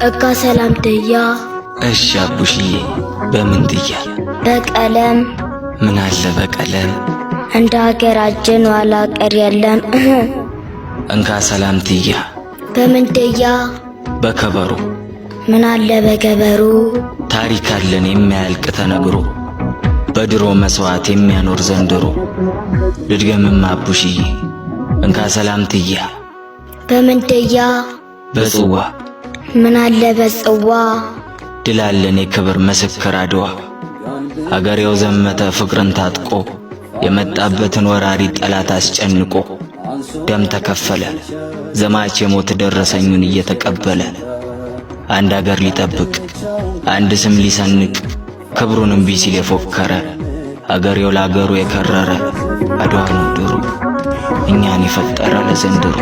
እካ ሰላም ትያ። እሺ አቡሽዬ፣ በምን ትያ? በቀለም። ምን አለ በቀለም? እንደ ሀገራችን ኋላ ቀር የለም። እንካ ሰላም ትያ። በምን ትያ? በከበሮ። ምን አለ በከበሮ? ታሪክ አለን የማያልቅ ተነግሮ፣ በድሮ መስዋዕት የሚያኖር ዘንድሮ። ልድገምማ አቡሽዬ፣ እንካ ሰላም ትያ። በምን ትያ? በጽዋ። ምን አለ በጽዋ? ድል አለን የክብር ምስክር አድዋ። አገሬው ዘመተ ፍቅርን ታጥቆ፣ የመጣበትን ወራሪ ጠላት አስጨንቆ፣ ደም ተከፈለ ዘማች የሞት ደረሰኙን እየተቀበለ፣ አንድ አገር ሊጠብቅ አንድ ስም ሊሰንቅ ክብሩን እምቢ ሲል የፎከረ፣ አገሬው ለአገሩ የከረረ አድዋ ነው ድሩ እኛን የፈጠረ ለዘንድሮ።